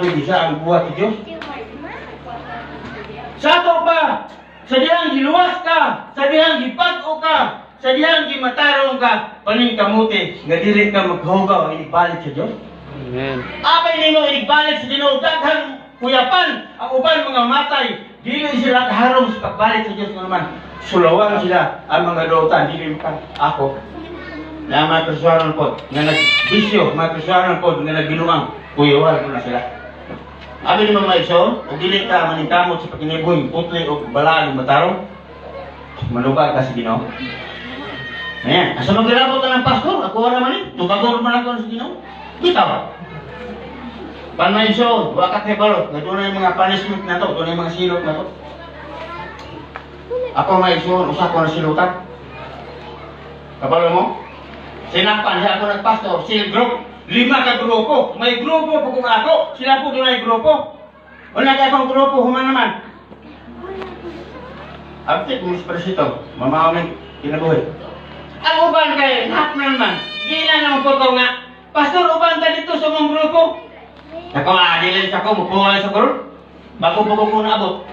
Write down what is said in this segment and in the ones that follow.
Bisa ang buhat sa Diyos. Sa ato pa, sa dihang giluwas ka, sa dihang gibag-o ka, sa dihang gimatarong ka, paningkamuti nga dili ka maghugaw ang inigbalik sa Diyos. Amen. Apay nimo inigbalik sa Ginoo, daghang kuyapan ang uban mga matay, dili sila kaharong sa pagbalik sa Diyos. Nga naman sulawan sila ang mga dautan, dili ka ako na mga Kristiyanon po nga nagbisyo, mga Kristiyanon po nga nagbinuang, kuyawan mo na sila. Abi ni mga igsoon, ug dili ka maningkamot sa pagkinabuhi, putli o balaan matarong, manubag ka sa Ginoo. Ayan, asa magilabot na ng pastor, ako wala man eh, tubagor man ako sa Ginoo. Bitaw. Panay igsoon, wa ka kabalo, nga dunay mga punishment na to, dunay mga silot na to. Ako mga igsoon, usa ko na silutan. Kabalo mo? Sinakpan siya ako nagpastor, sil group, lima ka grupo. May grupo po kung ako, sila po dunay grupo. Wala ka akong grupo, human naman. Abti, kung presito, mamaming kinabuhi. Ang uban kay, lahat na naman. Di na naman po ko nga, "Pastor, uban ta dito sa mong grupo." Ako, dili sa ko, mukuha sa grupo. Bago po ko naabot.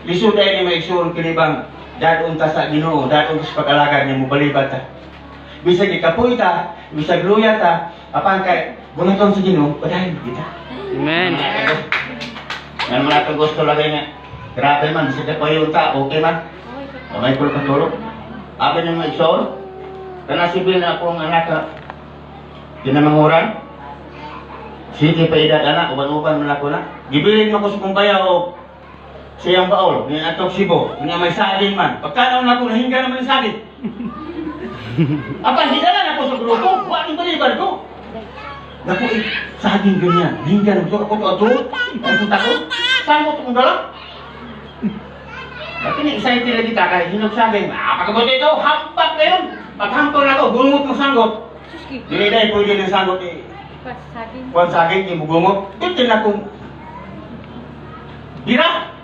Lisod ay ni may igsoon kinibang dadon ta sa Ginoo, dadon ta sa pag-alagad niya, mobalibad ta. Bisag ikapoy ta, bisag luya ta, apan kay bunaton sa Ginoo, padayon kita. Amen. Yan mo na gusto lagay nga. Grabe man, bisag kapoy ta, okay man. Kamay ko katulog. Abi ng mga igsoon, kana sibil na akong anak ka, kinamanguran. Sige pa edad anak, uban-uban man ako na. Gibilin mo ko sa kumbaya o siyang baol, ni atong Cebu, nga may saging man. Pagkanaon ako, nahinga naman yung saging. Apan, hidala na ako sa grupo, wa ni balibad ko. Naku, eh, saging ganyan, hingga naman. So, ako to, ato, ay kung tako, saan ko itong dala? Dati ni excited lagi ta, kay hinog saging. Ah, pagkabuti ito, hampak na yun. Paghampang na ako, gungot mo sanggot. Dili dahil pwede ng sanggot eh. Kuan saging, di mo gungot. Ito na kung bira.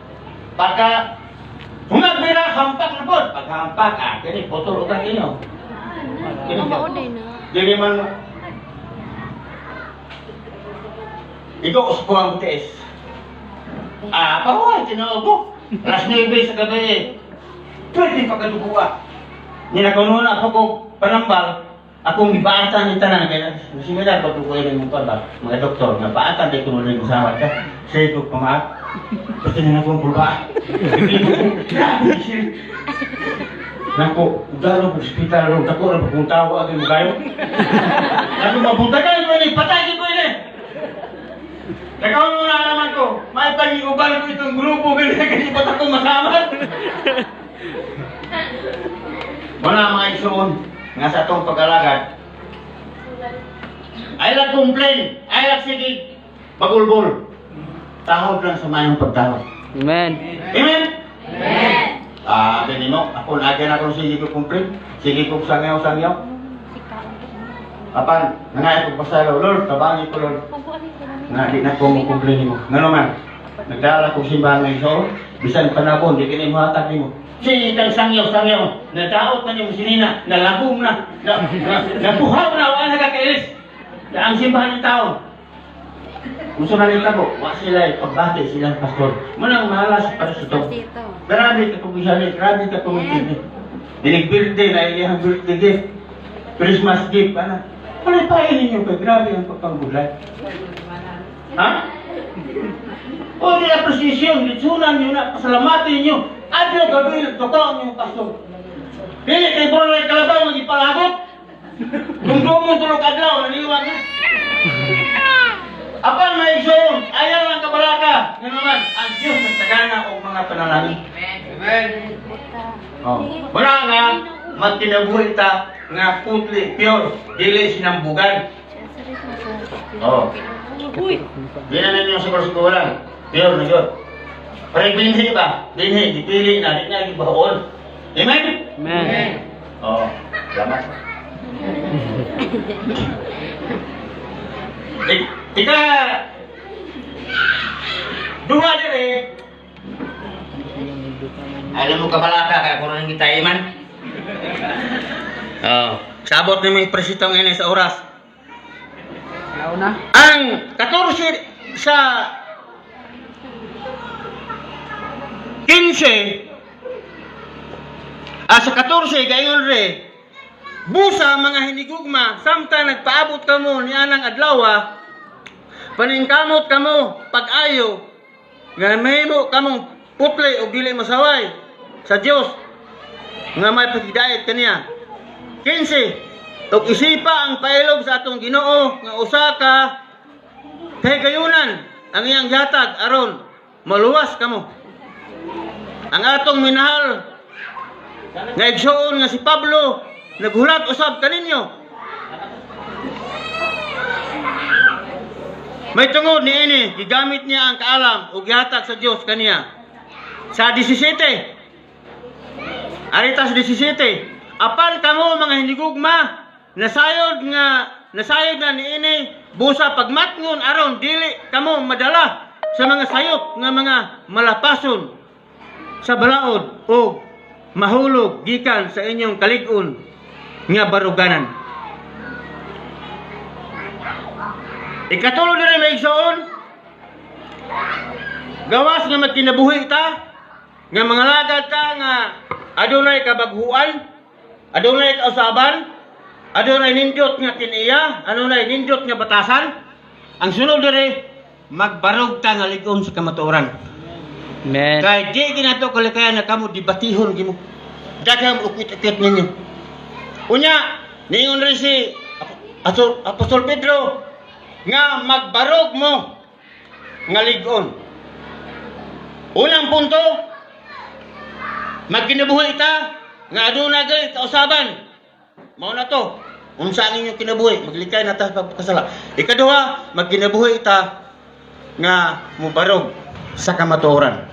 Pagka hungag bira, hampak na po. Paghampak, ah, kini, putol utang inyo. Kini, dili man Ikaw uspo ang tiis. Ah, pahuway, tinuog ko. Alas 9 sa gabi. Pwede pa kadugua. Ni nakuno na ako ko panambal, akong gibaatan ni tanan kay similar pa ko yung mga ba, mga doktor nga baatan day kuno rin sa ka. Say ko pamaat. Basta na akong pulba. Nako, dalo ko ospital ro, dako ra kung tawo agay mo kayo. Nako mapunta ka ko ni patay ko ini. Nakaw na naman ko, may pag-iubal ko itong grupo, ganyan kasi ba't ako masama? Wala mga igsoon, nga sa atong pag-alagad. Ay lang complain, ay lang sige, bagulbol. Tahod lang sa mayong pagtahod. Amen. Amen? Amen. Ah, bini mo, ako na na akong sige ko complain, sige ko sangyaw-sangyaw. Apan, nangay ko pasalo, "Lord, tabangi ko, Lord. Nga di na ko mo complain nimo." Ngano man, nagdala ko simbahan ng iso, bisan panabon, di kini mo hatag nimo. Sige kang sangyaw-sangyaw, nadaot na nimo sinina, nalagom na, na, na, nabuhaw na, wala nakakailis. Na ang simbahan ng tao. Kung sa manita ko, wa sila pagbati silang pastor. Manang mahalas para sa to. Grabe ka kung isali, grabe ka kung intindi. Dinig birthday na iyang birthday gift. Christmas gift, ana. Palipain ninyo kay grabe ang pagpanggulay. Ha? O di appreciation, litsunan nyo na, pasalamatin nyo. Adlaw gabi, totoo nyo pastor. Dili kay Brunei Kalabaw ang ipalagot. Dumdumon tulog adlaw, naniwag na. Apan may igsoon, ayaw lang kabalaka. Nga naman, ang Diyos nagtagana og mga panalangin. Amen. Oh. Wala nga, magkinabuhi ta nga putli, pure, dili sinambugan. Oh. Di na ninyo sa kursukulan. Pure na yun. Parang binhi ba? Binhi, dipili na, di na gibaon. Amen? Amen. Oh, salamat. Ika, duha dire. Alam mo kabalaka kaya kung anong kita iman. Oh, sabot ni may presitong ini sa oras. Nauna. Ang 14 Sa 15, sa 14, gayon re, "Busa, mga hinigugma, samtang nagpaabot kamo ni anang adlaw, paningkamot kamo pag-ayo nga mahimo kamong putli og dili masaway sa Dios nga may paghidayat kaniya." 15, "Ug isipa ang pailob sa atong Ginoo nga usa ka kahigayunan ang iyang gihatag aron maluwas kamo. Ang atong minahal nga igsuon nga si Pablo naghulat usab kaninyo. May tungod niini gigamit niya ang kaalam ug gihatag sa Dios kaniya." Sa 17, arita sa 17, "Apan kamo, mga hinigugma, nasayod na niini, busa pagmatngon aron dili kamo madala sa mga sayop nga mga malapason sa balaod o mahulog gikan sa inyong kalig-on nga baruganan." Ikatulo diri, mga igsoon, gawas nga magkinabuhi ta, nga mga lagad ta nga adunay kabaghuan, adunay kausaban, adunay nindot nga kiniya, adunay nindot nga batasan. Ang sunod diri, magbarog ta nga lig-on sa kamatuoran. Amen. Kay di ginato kalikayan na kamo debatihon gimo. Daghang ukit-ukit ninyo. Unya, niingon rin si Apostol Pedro nga magbarog mo nga lig-on. Unang punto, magkinabuhi ta nga aduna gay kausaban. Mao na to. Unsa ang inyong kinabuhi, maglikay na ta sa pagkasala. Ikaduha, magkinabuhi ta nga mubarog sa kamatuoran.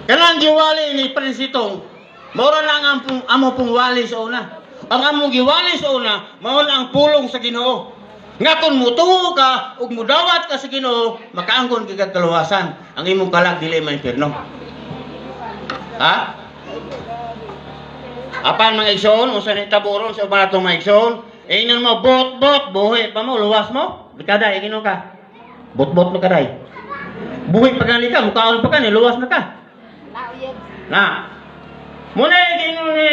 Kanang giwali ni Prinsitong, mao na ang amo pong wali sa una. Ang among giwali sa una, mao na ang pulong sa Ginoo. Nga kung mutuo ka ug mudawat ka sa Ginoo, makaangkon kay kag kaluwasan. Ang imong kalag dili ma-impierno. Ha? Apan, mga igsoon, unsa ni tabo ron sa uban atong mga igsoon? Ingnon mo bot-bot, buhi pa mo, luwas mo. Kaday, ingnon ka. Bot-bot mo kaday. Buhi pa gani ka, mukaon pa ka, ni luwas na ka. Na. Muna ingon ni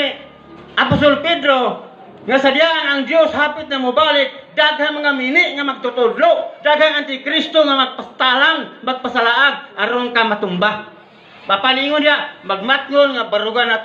Apostol Pedro nga sa diyaan ang Dios hapit na mobalik, daghang mga mini nga magtutudlo, daghang antikristo nga magpastalang, magpasalaag aron ka matumba. Papalingon niya, magmatngon nga barugan nato.